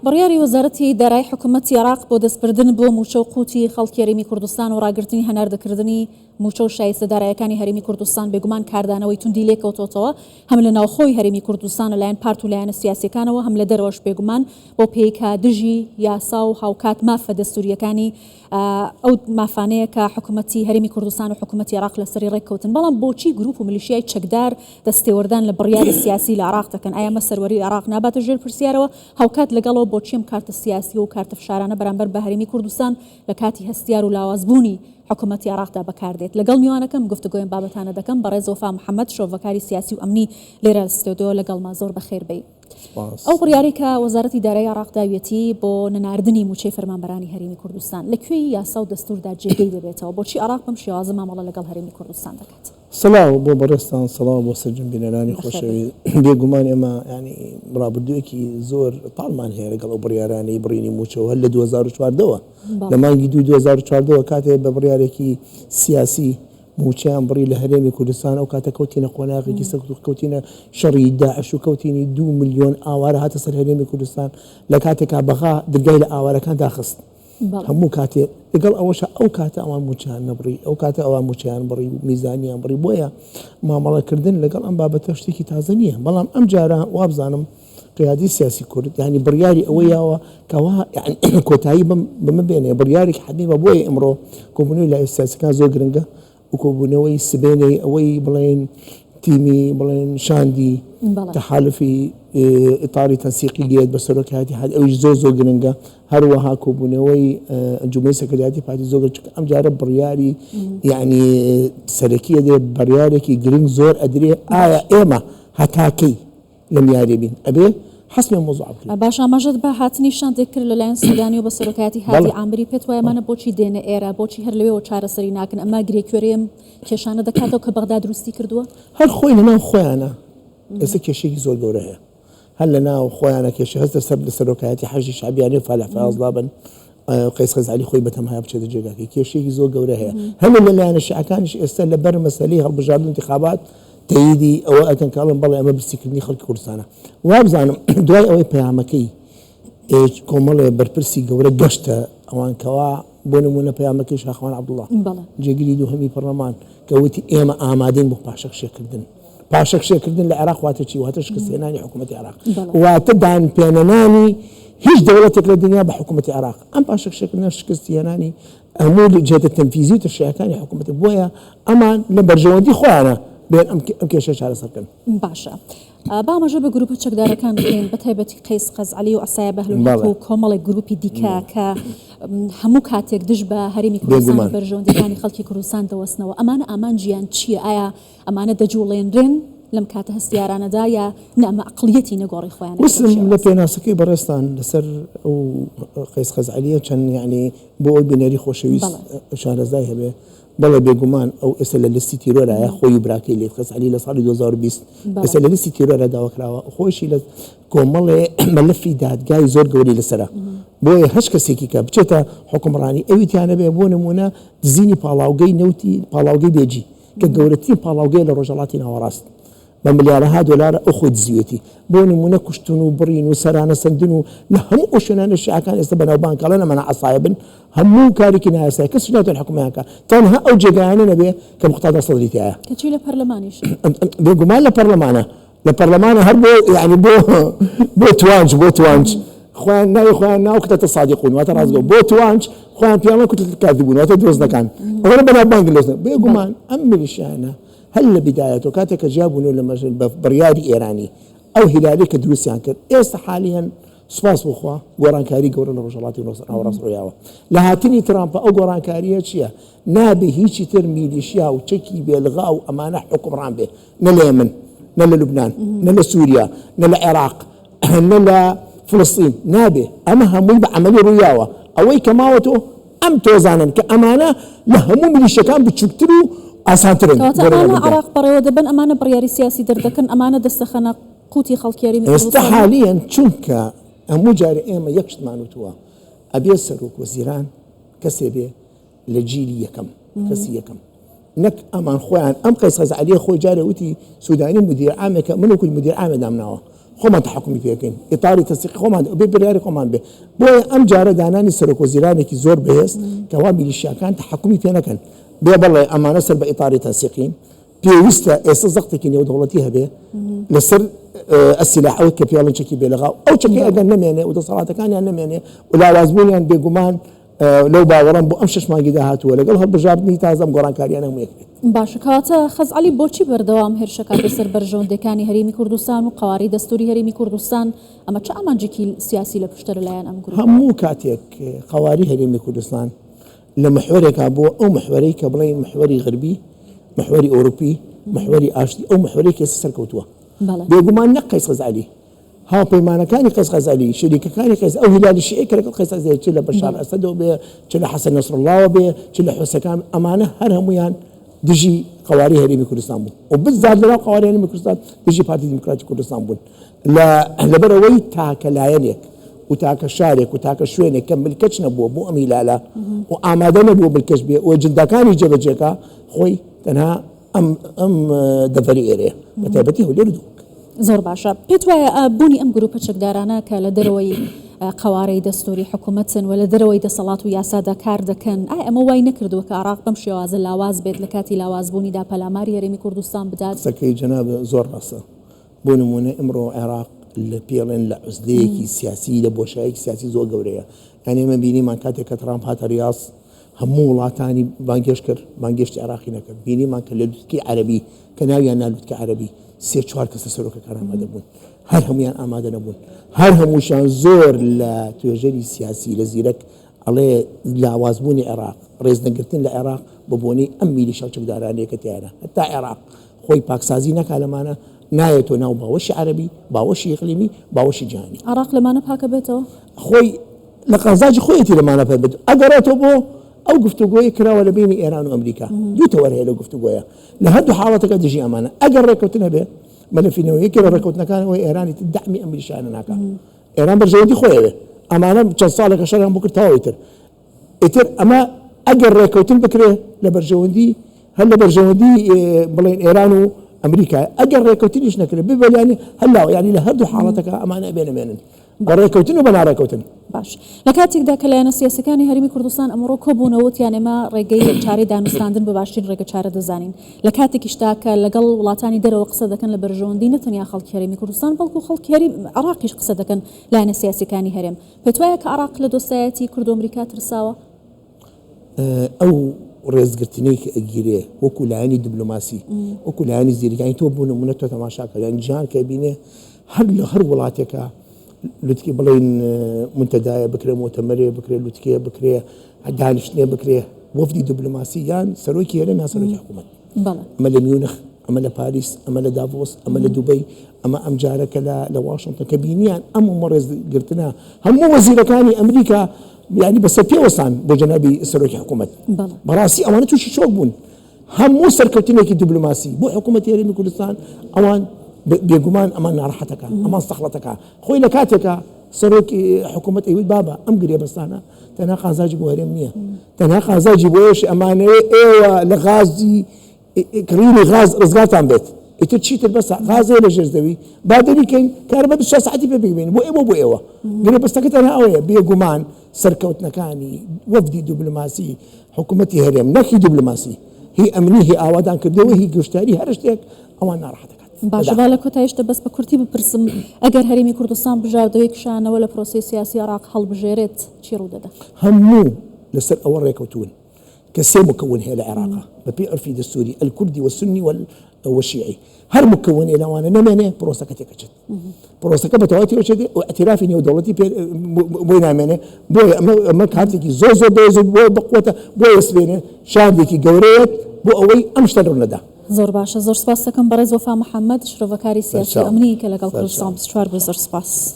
بڕیاری وەزارەتی دارایی حکومەتی عێراق بۆ دەستبردن بۆ مووچە و قوتی خەڵکی هەرێمی کوردستان و ڕاگرتنی هەناردەکردنی مووچە و شایستە دارایەکانی هەرێمی کوردستان بێگومان کاردانەوەی توندی لێکەوتۆتەوە هەم لە ناوخۆی هەرێمی کوردستان لەلایەن پارت و لایەنە سیاسیەکانەوە هەم لە دەرەوەش بێگومان بەو پێیەی کە دژی یاسا و هاوکات مافە دەستوریەکانی ئەو مافانەیە کە حکومەتی هەرێمی کوردستان و حکومەتی عێراق لەسەری ڕێککەوتن، بەڵام بۆچی گروپ و ملیشیای چەکدار دەستێوەردان لە بڕیاری سیاسی لە عێراق دەکەن؟ ئایا ئەمە سەروەری عێراق ناباتە ژێر پرسیارەوە؟ هاوکات لەگەڵەوە بۆچی ئەم کارتە سیاسی و کارتە فشارانە بەرامبەر بە هەرێمی کوردستان لە کاتی هەستیار و لاوازبوونی حکومەتی عێراقدا بەکاردێت؟ لەگەڵ میوانەکەم گفتوگۆی ئەم بابەتانە دەکەم، بەڕێز وەفا محەمەد، شرۆڤەکاری سیاسی و ئەمنی لێرە لە ستۆدیۆ لەگەڵمە، زۆر بەخێر بێی. سپاس. ئەو بڕیارەی کە وەزارەتی دارایی عێراق داویەتی بۆ نەناردنی مووچەی فەرمانبەرانی هەرێمی کوردستان، لە کوێی یاسا و دەستووردا جێگەی دەبێتەوە؟ بۆچی عێراق بەم شێوازە مامەڵە لەگەڵ هەرێمی کوردستان دەکات؟ سڵاو بۆ بەڕێزتان، سڵاو بۆ سەرجەم بینەرانی بەخێر بێی. خۆشەویست. بێگومان ئێمە یانی ڕابردوویەکی زۆر تاڵمان هەیە لەگەڵ ئەو بڕیارانەی بڕینی مووچەوە هەر لە 2014 وە لە بەڵێ. مانگی دووی 2014 وە کاتێ بە بڕیارێکی سیاسی مووچەیان بڕی لە هەرێمی کوردستان، ئەو کاتە کەوتینە قۆناغێکی سەخت و کەوتینە شەڕی داعش و کەوتینی 2 ملیۆن ئاوارە هاتە سەر هەرێمی کوردستان لە کاتێکا بەغا درگای لە ئاوارەکان داخست هەموو کاتێ لەگەڵ ئەوەشا ئەو کاتە ئەوان مووچەیان نەبڕی ئەو کاتە ئەوان مووچەیان بڕی و میزانیان بڕی بۆیە مامەڵەکردن لەگەڵ ئەم بابەتە شتێکی تازە نییە بەڵام ئەم جارە وابزانم قیادی سیاسی کورد یعنی بڕیاری ئەوە یاوە کەوا کۆتایی بەمە بێنێ بڕیارێکی حەتمی بە بۆیە ئمڕۆ کۆبوونەوەی لایەنە سیاسەکان زۆر گرنگە و کۆبوونەوەی سبێنەی ئەوەی بڵێن تیمی بڵێن شاندی تەحالفی ئیتاری تەنسیقی گێت بە سەرۆکایەتی حەد ئەویش زۆر زۆر گرنگە هەروەها کۆبوونەوەی ئەنجومەنی سەرکردایەتی پارتی زۆر گرنگ چونکە ئەم جارە بڕیاری یعنی سەرەکی ئەدرێ بڕیارێکی گرنگ زۆر ئەدرێ ئایا ئێمە هەتاکەی لەم یاریە بین ئەبێ حەسمی ئەم مەوزوعە بکرێت. باشە ئاماژەت بە هاتنی شاندێک کرد لەلایەن سودانی و بە سەرۆکایەتی هادی عامری، پێت وایە ئەمانە بۆچی دێنە ئێرە؟ بۆچی هەر لەوێوە چارەسەری ناکەن؟ ئەمە گرێ کوێرەی ئەم کێشانە دەکاتەوە کە بەغدا دروستی کردووە؟ هەر خۆی لەناو خۆیانە ئێستا کێشەیەکی زۆر گەورە هەیە هەر لەناو خۆیانە کێشە هەست لەسەر لە سەرۆکایەتی حەشدی شەعبیانە و فالح فاز لابن قەیس خەزعەلی خۆی بەتەمایە بچێتە جێگاکەی کێشەیەکی زۆر گەورە هەیە هەموو لە لایەنە شیعەکانیش ئێستا لەبەر مەسەلەی هەڵبژاردن انتخابات تەییدی ئەوە ئەکەن کە ئەڵێن بەڵێ ئەمە برسیکردنی خەڵکی کوردستانە وابزانم دوای ئەوەی پەیامەکەی کۆمەڵێ بەرپرسی گەورە گەشتە ئەوان کەوا بۆ نمونە پەیامەکەی شاخوان عەبدوڵڵا جێگری دووهەمی پەرلەمان کە وتی ئێمە ئامادەین بۆ پاشەکشێکردن پاشەکشێکردن لە عێراق واتە چی؟ واتە شکستهێنانی حکوومەتی عێراق، واتە دانپێنەنانی هیچ دەوڵەتێک لە دنیا بە حکوومەتی عێراق. ئەم پاشەکشێکردنە شکستهێنانی هەموو جێتە تەنفیزی و تەشریعەکانی حکوومەتە. بۆیە ئەمان لە بەرژەوەندی خۆیانە بێن ئەم کێشەیە چارەسەر بکەن. باشە با ئاماژە بە گروپە چەکدارەکان بکەین بە تایبەتی قەیس خەزعەلی و عەسایب ئەهلولحەق و کۆمەڵێک گروپی دیکە کە هەموو کاتێک دژ بە هەرێمی کوردستان و بەرژەوەندیەکانی خەڵکی کوردستان دەوەستنەوە ئەمانە ئامانجیان چییە؟ ئایا ئەمانە دەجوڵێنرێن لەم کاتە هەستیارانەدا یا نا ئەمە عەقڵیەتی نەگۆڕی خۆیانە کە بەم وسم لە شێوازە. پێناسەکەی بەڕێزتان لەسەر ئەو قەیس خەزعەلیە چەند یەعنی بۆ ئەوەی بینەری خۆشەویست شارەزای هەبێ بەڵێ بێگومان ئەو ئێستا لە لیستی تیرۆرایە خۆی و براکەی لێت خەزعەلی لە ساڵی 2020 ئێستا لە لیستی تیرۆرا داوا کراوە خۆیشی لە کۆمەڵێ مەلەفی دادگای زۆر گەورەی لەسەرە بۆیە هەچ کەسێکی کە بچێتە حوکمڕانی ئەوی تیانەبێ بۆ نمونە دزینی پاڵاوگەی نەوتی پاڵاوگەی بێجی کە گەورەترین پاڵاوگەیە لە ڕۆژهەڵاتی ناوەڕاست بە ملیارەها دۆلارە ئەو خۆی دزیوێتی بۆ نمونە کوشتن و بڕین و سەرانە سەندن و لە هەموو ئەو شوێنانە شیعەکان ئێستا بەناوبانگ ئەڵێن ئەمانە عەسایبن هەموو کارێکی نایاسایی کەسیش ناتوانێت حکومیان کا تەنها ئەو جێگایانە نەبێ کە موقتەدا سەدری تیایە. کەچی لە پەرلەمانیش. بێگومان لە پەرلەمانە لە پەرلەمانە هەر بۆ یعنی بۆ بۆ توانج بۆ توانج خۆیان ناوی خۆیان ناو کوتەتە سادیقون واتە ڕاستگۆ بۆ توانج خۆیان پیاوان کوتەتە کاذبون واتە درۆزنەکان ئەوەنە بەناوبانگ لۆزن بێگومان ئەم میلیشیانە هەر لە بدایەتەوە کاتێک کە جیابوونەوە لە مەژن بە بڕیاری ئێرانی ئەو هیلالی کە دروستیان کرد ئێستا حالیەن سوپاس بۆ خوا گۆڕانکاری گەورە لە ڕۆژهەڵاتی ناوەڕاست ڕوویاوە لە هاتنی ترامپە ئەو گۆڕانکاریە چییە نابێ هیچی تر میلیشیا و چەکی بێلغا و ئەمانە حوکمڕان بێ نە لە یەمەن، نە لە لوبنان، نە لە سووریا، نە لە عێراق، نە لە فلستین، نابێ. ئەمە هەمووی بە عەمەلی ڕوویاوە. ئەوەی کە ماوەتەوە ئەم تۆزانەن کە ئەمانە لە هەموو میلیشیەکان بچووکتر و ئاسانترن کەواتە بۆ ئەمانە ڕێوەبردن. عێراق بەڕێوە دەبەن، ئەمانە بڕیاری سیاسی دەردەکەن، ئەمانە دەست دەخەنە قوتی خەڵکی هەرێمی ئێستا کوردستان؟ حالیەن چونکە هەموو جارێ ئێمە یەک شتمان وتووە، ئەبێ سەرۆک وەزیران کەسێ بێ لە جیلی یەکەم کەسی یەکەم نەک ئەمان خۆیان ئەم قەیس خەزعەلیە خۆی جارێ وتی سودانی مدیر عامێکە من وەکو مدیر عامێ دامناوە. خۆمان تەحەکومی پێ بکەین، ئیتاری تەنسیقی خۆمان بێ بڕیاری خۆمان بێ. بۆیە ئەم جارە دانانی سەرۆکوەزیرانێکی زۆر بەهێز کەوا میلیشیاکان تەحەکومی پێ نەکەن، بێ بڵێ ئەمانە سەر بە ئیتاری تەنسیقین، پێویستە ئێستا زەختێکی نێودەوڵەتی هەبێ لەسەر ئەسیلاح ئەوەی کە پێڵن چەکی بێلغا ئەو چەکەی ئەگەر نەمێنێ و دەسەڵاتەکانیان نەمێنێ و لاوازبوونیان بێگومان لەو باوەڕم بۆ ئەم شش مانگی داهاتووە لەگەڵ هەڵبژاردنی تازە ئەم گۆڕانکاریانە هەموو یەک بێت. باشە کەواتە خەزعەلی بۆچی بەردەوام هێرشەکاتە سەر بەرژەوەندیەکانی هەرێمی کوردستان و قەوارەی دەستوری هەرێمی کوردستان ئەمە چ ئامانجێکی سیاسی لە پشتە لەلایەن ئەم گروپەوە؟ هەموو کاتێک قەواری هەرێمی کوردستان لە محوەرێکا بووە ئەو محوەرەی کە بڵێین محوەری غەربی، محوەری ئەوروپی، محوەری ئاشتی، ئەو محوەرەی کە ئێستا سەرکەوتووە. بێگومان نەک قەیس خەزعەلی، هاوپەیمانەکانی قەیس خەزعەلی، شەریکەکانی قەیس، ئەو هیلالی شیعی کە لەگەڵ قەیس خەزعەلی چ لە بەشار ئەسەدەوە بێ، چ لە حەسەن نەسروڵڵاوە بێ، چ لە حوسەکان، ئەمانە هەر هەموویان دژی قەوارەی هەرێمی کوردستان بوون و بزات لەناو قەوارەی هەرێمی کوردستان دژی پارتی دیموکراتی کوردستان بوون. لە لەبەرئەوەی تاکە لایەنێک و تاکە شارێک و تاکە شوێنێک کە ملکەچ نەبووە بۆ ئەم هیلالە و ئامادە نەبووە ملکەچ بێ و ئەجنداکانی جێبەجێکا خۆی تەنها ئەم ئەم دەڤەری ئێرەیە بە تایبەتی هەولێر و دهۆک. زۆر باشە پێت وایە بوونی ئەم گروپە چەکدارانە کە لە دەرەوەی قەوارەی دەستوری حکومەتن و لە دەرەوەی دەسەڵات و یاسادا کار دەکەن ئایا ئەمە وای نەکردووە کە عێراق بەم شێوازە لاواز بێت لە کاتی لاوازبوونیدا پەلاماری هەرێمی کوردستان بدات؟ قسەکەی جەنابت زۆر ڕاستە. بۆ نموونە ئیمڕۆ عێراق لە پێڵێن لە عوزلەیەکی سیاسی لە بۆشایەکی سیاسی زۆر گەورەیە یانی ئێمە بینیمان کاتێک کە ترامپ هاتە ریاز هەموو وڵاتانی بانگێشت کرد بانگێشتی عێراقی نەکرد بینیمان کە لە لوتکەی عەرەبی کە ناویان نا لوتکە عەرەبی سێ چوار کەس لە سەرۆکەکان ئامادە بوون هەر هەمویان ئامادە نەبوون هەر هەمووشیان زۆر لە توێژەری سیاسی لە زیرەک ئەڵێ لاوازبوونی عێراق ڕێزنەگرتن لە عێراق بە بۆنەی ئەم میلیشا و چەکدارانەیە کە تیایانە هەتا عێراق خۆی پاکسازی نەکا لەمانە نایەتەوە ناو باوەشی عەرەبی، باوەشی ئیقلیمی، باوەشی جیهانی. عێراق لەمانە پاکەبێتەوە؟ خۆی لە قازانجی خۆیەتی لەمانە پاک بێتەوە. ئەگەڕێتەوە بۆ ئەو گفتوگۆیەی کراوە لە بەینی ئێران و ئەمریکا. دوو تەوەر هەیە لەو گفتوگۆیە. لە هەردوو حاڵەتەکە دژی ئەمانە. ئەگەر ڕێککەوتن هەبێ، مەلەفی نەوەی یەکێ لە ڕێککەوتنەکان ئەوەیە ئێران ئیتر دەعمی ئەم میلیشیایانە ناکا. ئێران بەرژەوەندی خۆی ئەوێ. ئەمانە چەند ساڵێکە شەڕیان بۆ کرد تەواو ئیتر. ئیتر ئەمە ئەگەر ڕێکەوتن بکرێ لە بەرژەوەندی هەر لە بەرژەوەندی بڵێن ئێران و ئەمریکا ئەگەر ڕێکەوتنیش نەکرێت ببەلیانی هەلاوە ینی لە هەردوو حاڵەتەکە ئەمانە ئەبێ نەمێنن بە ڕێکەوتن و بە ناڕێکەوتن. باش لە کاتێکدا کە لایەنە سیاسەکانی هەرێمی کوردستان ئەمڕۆ کۆبوونەوە وتیان ئێمە ڕێگەی چارەی دانوستاندن بە باشترین ڕێگە چارە دەزانین لە کاتێکیشدا کە لەگەڵ وڵاتانی دەرەوە قسە دەکەن لە بەرژەوەندی نە تەنیا خەڵکی هەرێمی کوردستان بەڵکو خەڵکی هەرێم عێراقیش قسە دەکەن لایەنە سیاسیەکانی هەرێم پێتوایە کە عێراق لە دۆستایەتی کورد و ئەمریکا ترساوە؟ ئەو ڕێزگرتنەی کە ئەگیرێ وەکو لایەنی دیبلۆماسی وەکو لایەنی زیرەکانی تۆ بۆ نمونە تۆ تەماشا کە یان جیهان کە بینێ هەر لە هەر وڵاتێکە لوتکی بڵێن منتەدایە بکرێ مۆتەمەرێ بکرێ لوتکێ بکرێ دانیشتنێ بکرێ وەفدی دیبلۆماسی یان سەرۆکی هەرێم یان سەرۆکی حکوومەت ئەمە لە میونخ ئەمە لە پاریس ئەمە لە داڤۆس ئەمە لە دوبەی ئەمە ئەم جارە کە لە لە واشنتن کە بینیان ئەم هەموو ڕێزگرتنە هەموو وەزیرەکانی ئەمریکا یعنی بەسەر پێوەستان بۆ جەنابی سەرۆکی حکوومەت بەڕاستی ئەوانە تووشی شۆک بوون هەموو سەرکەوتنێکی دیبلۆماسی بۆ حکوومەتی هەرێمی کوردستان ئەوان بێگومان ئەمان ناڕەحەتەکە ئەمان سەخڵەتەکە خۆی لە کاتێکە سەرۆکی حکوومەت ئەیوت بابە ئەم گرێبەستانە تەنها قازانجی بۆ هەرێم نییە تەنها قازانجی بۆ ئێش ئەمانەوێ ئێوە لە غازی کڕینی غاز ڕزگارتان بێت ئیتر چیتر بەسە غاز هەیە لە ژێر زەوی با دەریکەین کارەبا 24 ساعەتی پێ بگەین بۆ ئێوە بۆ ئێوە گرێبەستەکە تەنها ئەوەیە بێگومان سەرکەوتنەکانی وەفدی دیبلۆماسی حکوومەتی هەرێم نەک هی دیبلۆماسی هی ئەمنی هی ئاوادان کردنەوە هی گوشتاری هەر شتێک ئەوان ناڕەحەت دەکات. باشە با لە کۆتاییشدا بەس بە کورتی بپرسم ئەگەر هەرێمی کوردستان بژاردەوەی کشانەوە لە پرۆسەی سیاسی عێراق هەڵبژێرێت چی ڕوودەدا؟ هەموو لەسەر ئەوە ڕێکەوتوون کە سێ مکون هەیە لە عێراقا بە پێی عورفی دەستوری، الکردی والسنی والشیعی، هەر مکونێ لەوانە نەمێنێ پرۆسەکە تێکەچێت، پرۆسەکە بە تەواوی تێکەچێت و ئیعتیرافی نێودەوڵەتی پێ بۆی نامێنێ، بۆیە ئەمە ئەمە کارتێکی زۆر زۆر بەهێز و بۆ بەقوەتە، بۆیە سبەینێ شاندێکی گەورەیەت بۆ ئەوەی ئەم شتە ڕوونەدا. زۆر باشە زۆر سپاس دەکەم بەڕێز وەفا محەمەد شرۆڤەکاری سیاسی و ئەمنی کە لەگەڵ کوردستان 24 بووی زۆر سپاس.